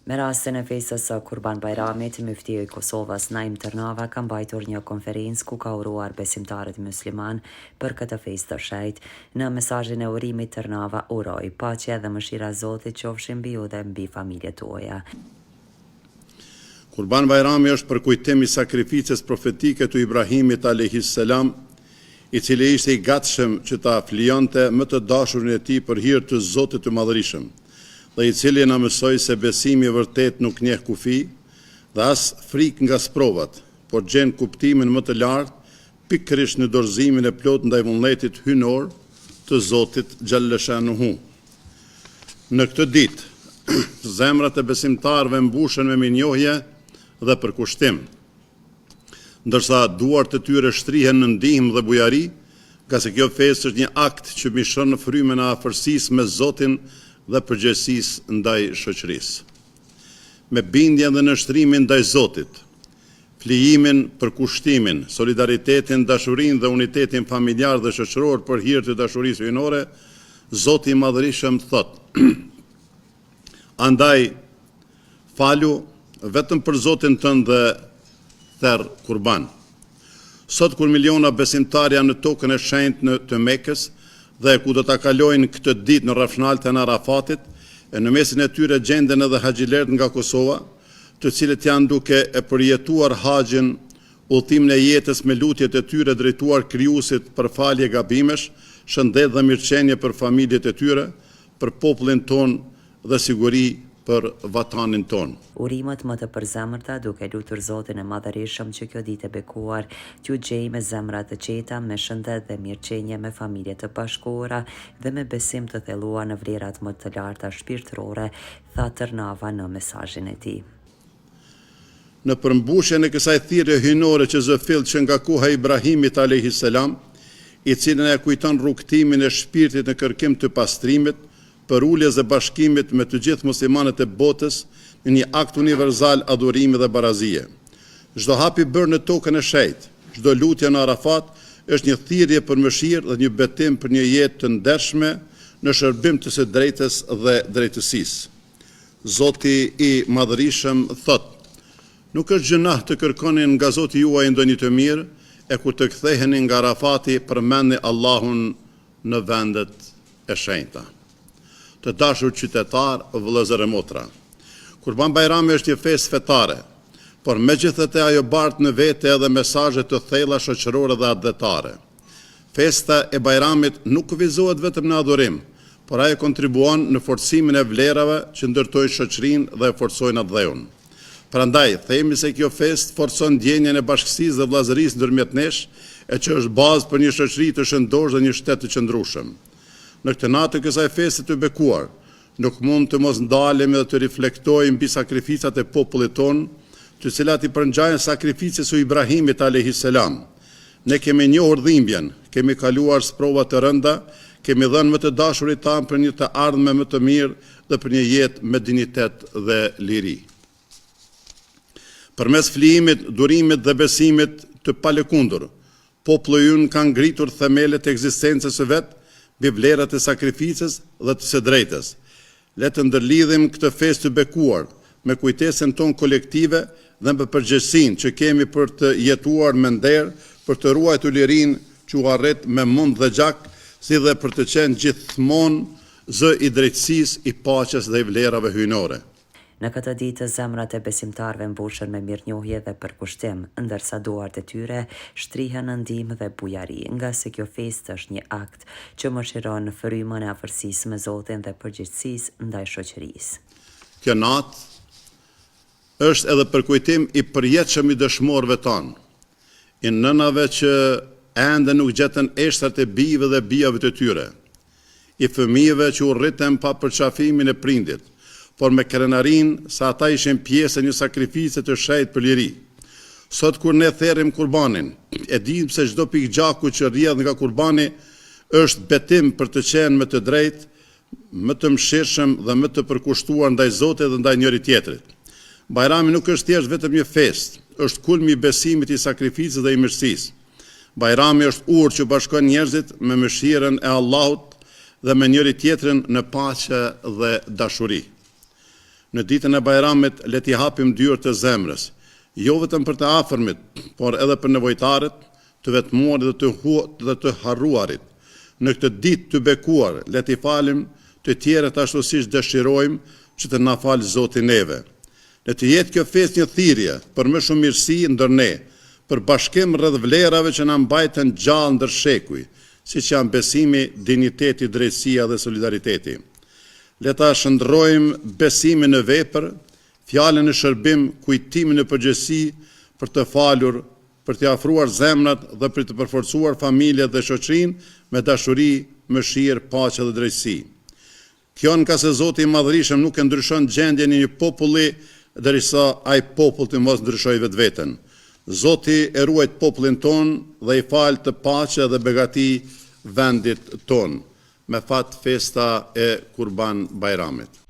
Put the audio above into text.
Me rastin e festës së Kurban Bajramit, Myftiu i Kosovës, Naim Tërnava ka mbajtur një konferencë ku ka uruar besimtarët myslimanë për këtë festë të shenjtë. Në mesazhin e urimit, Tërnava uroi, Paqja dhe mëshira e Zotit qofshin mbi ju dhe mbi familjet tuaja. Kurban Bajrami është përkujtim i sakrificës profetike të Ibrahimit alejhi selam, i cili ishte i gatshëm që ta flijonte më të dashurin e tij për hir të Zotit të Madhërishëm, dhe i cili na mësoi se besimi i vërtetë nuk njeh kufi dhe as frikë nga sprovat, por gjen kuptimin më të lartë pikërisht në dorëzimin e plotë ndaj vullnetit hyjnor të Zotit xhelleshanuhu. Në këtë ditë, zemrat e besimtarëve mbushen me mirënjohje dhe përkushtim, ndërsa duart e tyre shtrihen në ndihmë dhe bujari, ngase kjo festë është një akt që mishëron frymën e afërsisë me Zotin dhe përgjegjësisë ndaj shoqërisë. Me bindjen dhe nënshtrimin ndaj Zotit, Flijimin, përkushtimin, solidaritetin, dashurinë dhe unitetin familjar dhe shoqëror për hir të dashurisë hyjnore, Zoti i Madhërishëm thotë, Andaj, falu vetëm për Zotin tënd dhe therr kurban. Sot kur miliona besimtarë janë në tokën e shenjtë të Mekës dhe ku do ta kalojnë këtë ditë në rrafshnaltën e Arafatit, e në mesin e tyre gjenden edhe haxhilerët nga Kosova, të cilët janë duke e përjetuar haxhin, udhëtimin e jetës me lutjet e tyre drejtuar Krijuesit për falje gabimesh, shëndet dhe mirëqenie për familjet e tyre, për popullin tonë dhe siguri për vatanin tonë. Urimet më të përzemërta, duke lutur Zotin e Madhërishëm që kjo ditë e bekuar t'ju gjejë me zemra të qeta, me shëndet dhe mirëqenie, me familje të bashkuara dhe me besim të thelluar në vlerat më të larta shpirtërore, tha Tërnava në mesazhin e tij. Në përmbushjen e kësaj thirrje hyjnore që zë fill që nga koha e Ibrahimit alejhi selam, i cili na e kujton rrugëtimin e shpirtit në kërkim të pastrimit, përuljes dhe bashkimit me të gjithë muslimanët e botës në një akt universal adhurimi dhe barazie. Çdo hap i bërë në tokën e shenjtë, çdo lutje në Arafat është një thirrje për mëshirë dhe një betim për një jetë të ndershme në shërbim të së drejtës dhe drejtësisë. Zoti i Madhërishëm thotë, Nuk është gjynah të kërkoni nga Zoti juaj ndonjë të mirë, e kur të ktheheni nga Arafati përmendni Allahun në vendet e shenjta. Të dashur qytetarë, vëllezër e motra. Kurban Bajrami është një festë fetare, por megjithatë ajo bart në vete edhe mesazhe të thella shoqërore dhe atdhetare. Festa e Bajramit nuk kufizohet vetëm në adhurim, por ajo kontribuon në forcimin e vlerave që ndërtojnë shoqërinë dhe e forcojnë atdheun. Prandaj, themi se kjo festë forcon ndjenjën e bashkësisë dhe vëllazërisë ndërmjet nesh, e që është bazë për një shoqëri të shëndoshë dhe një shtet të qëndrueshëm. Në këtë natë të kësaj feste të bekuar, nuk mund të mos ndalemi dhe të reflektojmë mbi sakrificat e popullit tonë, të cilat i përngjajnë sakrificës së Ibrahimit alejhi selam. Ne kemi njohur dhimbjen, kemi kaluar sprova të rënda, kemi dhënë më të dashurit tanë për një të ardhme më të mirë dhe për një jetë me dinjitet dhe liri. Përmes flijimit, durimit dhe besimit të palëkundur, populli ynë ka ngritur themelet e ekzistencës së vet mbi vlerat e sakrificës dhe të së drejtës. Le të ndërlidhim këtë festë të bekuar me kujtesën tonë kolektive dhe me përgjegjësinë që kemi për të jetuar me nder, për të ruajtur lirinë që u arrit me mund dhe gjak, si dhe për të qenë gjithmonë zë i drejtësisë, i paqes dhe i vlerave hyjnore. Në këtë ditë zemrat e besimtarëve mbushen me mirënjohje dhe përkushtim, ndërsa duart e tyre shtrihen në ndihmë dhe bujari, ngase kjo festë është një akt që mishëron frymën e afërsisë me Zotin dhe përgjegjësisë ndaj shoqërisë. Kjo natë është edhe përkujtim i përjetshëm i dëshmorëve tanë, i nënave që ende nuk gjetën eshtrat e bijve dhe bijave të tyre, i fëmijëve që u rritën pa përqafimin e prindit, por me krenarinë se ata ishin pjesë e një sakrifice të shenjtë për liri. Sot kur ne therrim kurbanin, e dimë se çdo pikë gjaku që rrjedh nga kurbani është betim për të qenë më të drejtë, më të mëshirshëm dhe më të përkushtuar ndaj Zotit dhe ndaj njëri-tjetrit. Bajrami nuk është thjesht vetëm një festë, është kulmi i besimit, i sakrificës dhe i mirësisë. Bajrami është urë që bashkon njerëzit me mëshirën e Allahut dhe me njëri-tjetrin në paqe dhe dashuri. Në ditën e Bajramit le t'i hapim dyert e zemrës, jo vetëm për të afërmit, por edhe për nevojtarët, të vetmuarit dhe të dhe të harruarit. Në këtë ditë të bekuar, le t'i falim të tjerët ashtu siç dëshirojmë që të na falë Zoti neve. Le të jetë kjo festë një thirrje për më shumë mirësi ndër ne, për bashkim rreth vlerave që na mbajtën gjallë ndër shekuj, siç janë besimi, dinjiteti, drejtësia dhe solidariteti. Le ta shndërrojmë besimin në vepër, fjalën në shërbim, kujtimin në përgjegjësi për të falur, për t'i afruar zemrat dhe për të përforcuar familjet dhe shoqërinë me dashuri, mëshirë, paqe dhe drejtësi. Kjo ngase Zoti i Madhërishëm nuk e ndryshon gjendjen e një populli derisa ai popull të mos ndryshojë vetveten. Zoti e ruajtë popullin tonë dhe i faltë paqe dhe begati vendit tonë. Me fat festa e Kurban Bajramit.